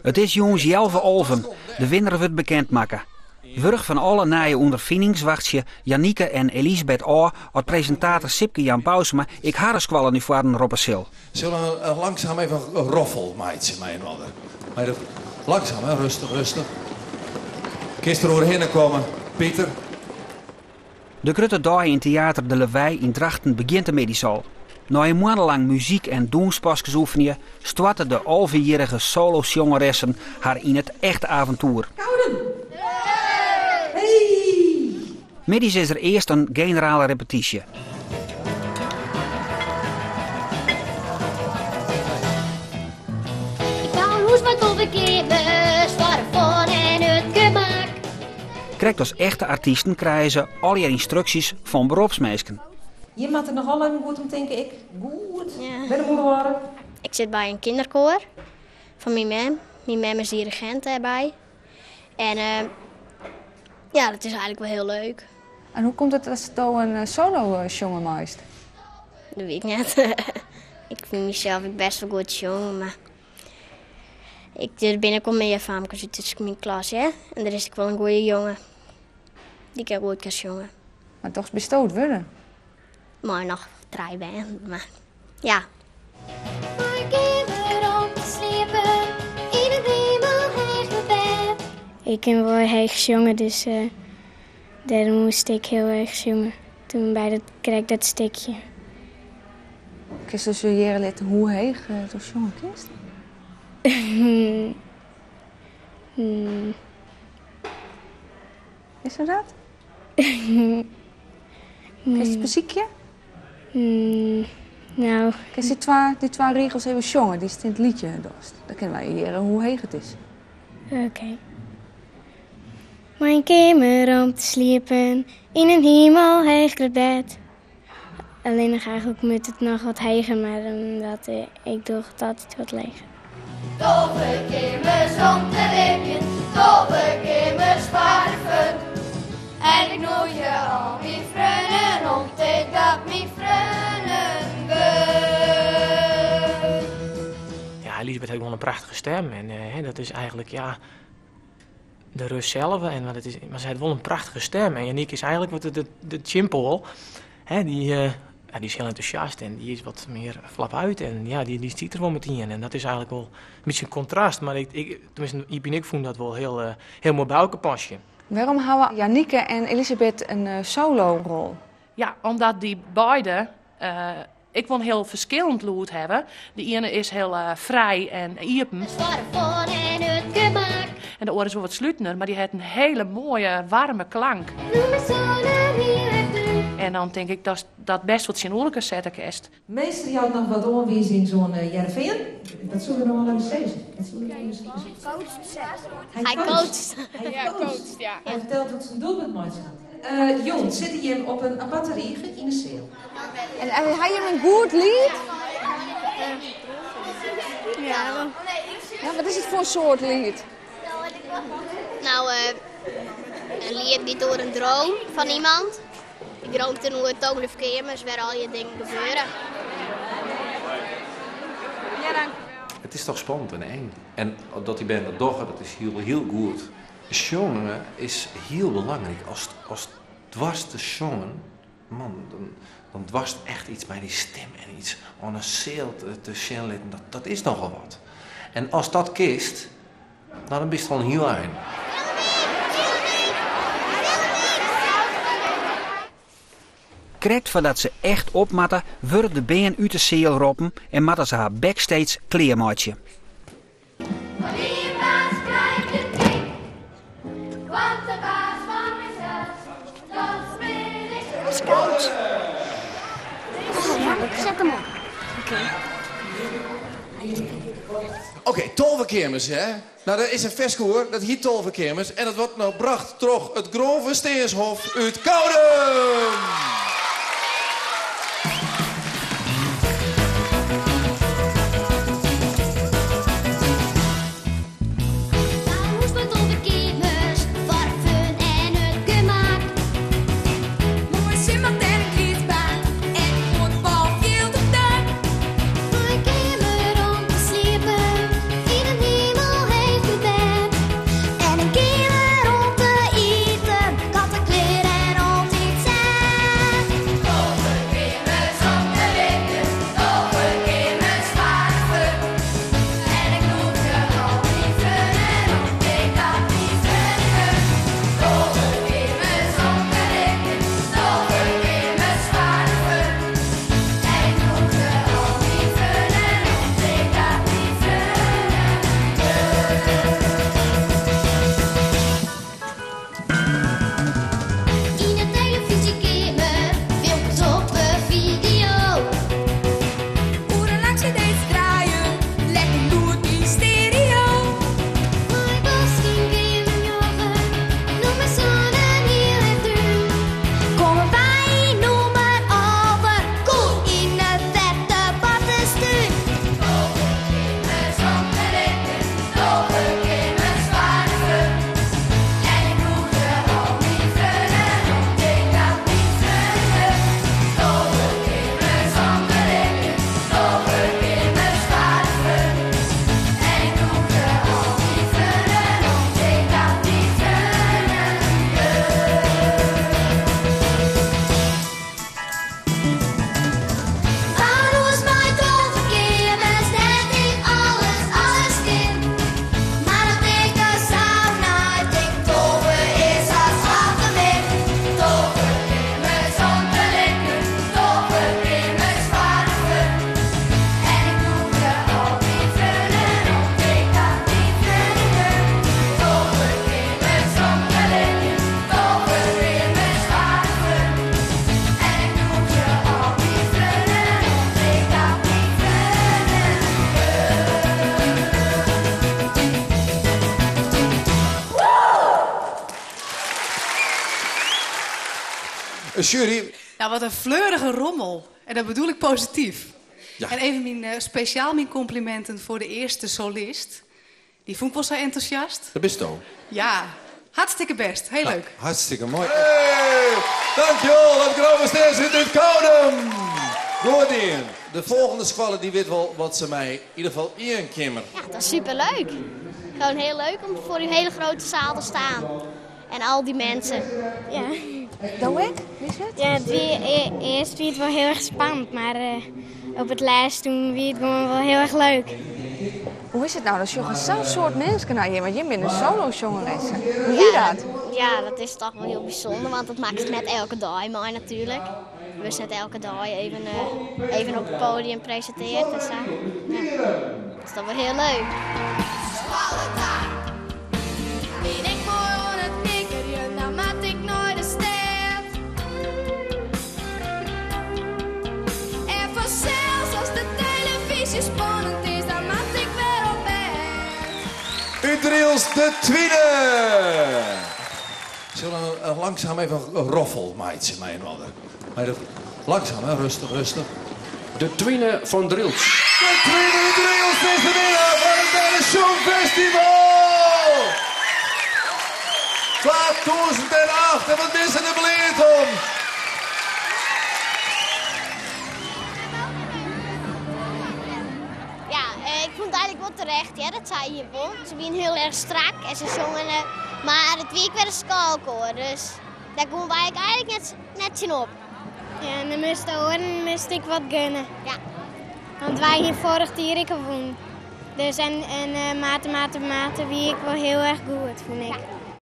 It is jûns healwei alven, de winner wurdt bekend makke. Wurch fan alle nije ûnderfinings wachtsje Janieke en Elisabeth ôf oft presintator Sipke Jan Bousema ek harren skoalle nei foaren roppe sil. Sille we langsaam even in roffel meitsje mei inoar. Mei de, langsaam, hè, rêstich, rêstich. Kinst der oerhinne komme, Pieter? De grutte dei yn teater De Lawei yn Drachten begjint de middeis al. Nei in moanne lang muzyk en dûnspaskes oefenje, stoarte de alvejierrige solosjongeressen har yn it echte aventoer. Koudum! Hey! Middeis is der earst in generale repetysje. Ik bou in hûs mei 12 keamers foar de fun en it gemak. Krekt as echte artysten krije se allegear ynstruksjes fan beropsminsken. Jim moatte der noch al even goed om tinke, ik. Goed. Ja. Ben de moeder worden? Ik sit by in kinderkoar fan myn mem. Myn mem is dirigint dêrby. En ja, dat is eigenlik wol hiel leuk. En hoe komt it datsto in solo sjonge meist? Dat wit ik net. Ik fyn mysels ek bêst wol goed sjongen, mar ik, der binne ek wol mear famkes út myn klas, hè. En der is ek wol in goede jonge dy't ek goed kan sjonge. Mar dochs bisto it wurden? Mei noch trije bern, mar ja. Mei keamer om te sliepen yn it himelheech bêd. Ik kin wol heech sjonge, dus dêrom moast ik hiel heech sjonge toen by dat krekt dat stikje. Kinst ús hearre litte hoe heech do sjonge kinst? Is er dat? Kinst it besykje? Nou. Kinst dy twa rigels even sjonge dy'tst yn it liedje dochst? Dan kinne wy hearre hoe heech it is. Oké. Mei in keamer om te sliepen yn in himelheech grut bêd. Allinnich eigenlik moat it noch wat heger, mar omdat ik doch it altyd wat leger. 12 keamers om te libjen, 12 keamers foar de fun. En ik noaigje al myn freonen om't ik dat myn freonen gun. Ja, Elisabeth hat gewoan in prachtige stim en dat is eigenlik ja, de rust zelf. En, mar, it is, mar se hat wol in prachtige stim. En Janiek is eigenlik wat de tsjinpoal. Hè, dy, ja, dy is hiel entûsjast en dy is wat mear flap út. En ja, dy stiet der wol metien. En dat is eigenlik wol in bytsje in kontrast. Mar ik, ik, teminsten, Iep en ik fûnen dat wol hiel, hiel moai by elkoar pasjen. Wêrom hawwe Janieke en Elisabeth in solorol? Ja, omdat dy beide ek wol in hiel ferskillend lûd hawwe. De iene is hiel frij en iepen. En de oare is wol wat slutener, mar dy hat in hiele moaie, waarme klank. En dan tink ik datst dat bêst wol tsjinoer elkoar sette kinst. Meester jout noch wat oanwizings oan Hearrenfean. Dat soe er noch wol even sizze. Dat soe er noch even sizze. Hy coacht. Hy coacht. Hy fertelt hoe't se in doelpunt meitsje moatte. Jûn sitte jim op in aparte rige yn 'e seal. En ha jim in goed liet? Ja. Ja, wat is it foar in soart liet? Nou, in liet giet oer in droom fan iemand. Dy droomt dan oer 12 keamers wêr allegear dingen gebeure. Ja, dank. It is toch spannend en eng. En dat dy bern dat dogge, dat is hiel, hiel goed. Sjongen is hiel belangryk. Ast doarst te sjongen, man, dan doarst echt iets mei dy stim en iets oan 'e seal te sjen litten. Dat is nochal wat. En ast dat kinst, no, dan bist al in hiel ein. Krekt foardat se echt op moatte, wurde de bern út de seal roppen en moatte se har backstage klearmeitsje. Koud. Set him op. Oké. Oké, 12 keamers, hè? Nou, der is in ferske oer, dat hjit 12 keamers en dat wurdt no brocht troch it Grove Steanshof út Koudum! Hûs mei 12 keamers foar fun en it gemak. Moai swimbad en in glydbaan en fuotbalfjild op dak. Mei in keamer om te sliepen yn in himelheech. Sjuery. Nou, wat in fleurige rommel. En dat bedoel ik positief. Ja. En even myn, eh, spesjaal myn komplimenten foar de earste solist. Dy fûn ik wol sa entûsjast. Dat bisto. Ja, hartstikke bêst. Hiel leuk. Hartstikke moai. Hey, dankjewol, it Grove Stins út Koudum. Goed dien. De folgjende skoalle dy wit wol wat se mei yn ieder gefal ien keamer. Ja, dat is superleuk. Gewoon heel leuk om voor die hele grote zaal te staan. En al die mensen. Ja. Do ek, Liesbeth? Ja, it wie, e- earst wie it wol hiel erch spannend, mar eh, op it lêst toen wie it gewoan wol hiel erch leuk. Hoe is it no? Dan sjogge sa'n soad minsken nei jim, want jim binne solo-sjongeressen. Hoe wie dat? Ja, dat is toch wol hiel bysûnder, want dat makkest net elke dei mei natuerlik. Wurdst net elke dei even, eh, even op it podium presintearre en sa. Ja. Dat is toch wol hiel leuk. Bin ik moai oan it nikkerjen, dan moat ik nei de stêd. En fansels as de telefyzje spannend is, dan moat ik wer op bêd. Út Drylts de Twine. Sille we langsaam even in roffel meitsje mei inoar. Mei de, langsaam, hè? Rêstich, rêstich. De Twine fan Drylts. De Twine út Drylts is de winner fan it Bernesjongfestival! 2008 en wat binne se der bliid om! Ja, eh, ik fûn it eigenlik wol terecht hear, dat sy hjir wûn. Se wiene hiel erch strak en se songen, eh, mar it wie ek wer in skoalkoar, dus dêr koene wy ek eigenlik net, net tsjinop. Ja, en dan moast de oaren moast ik wat gunne. Ja. Want wy hiene foarich jier ek al wûn. Dus en, en eh, Mate, Mate, Mate wie ek wol hiel erch goed, fûn ik.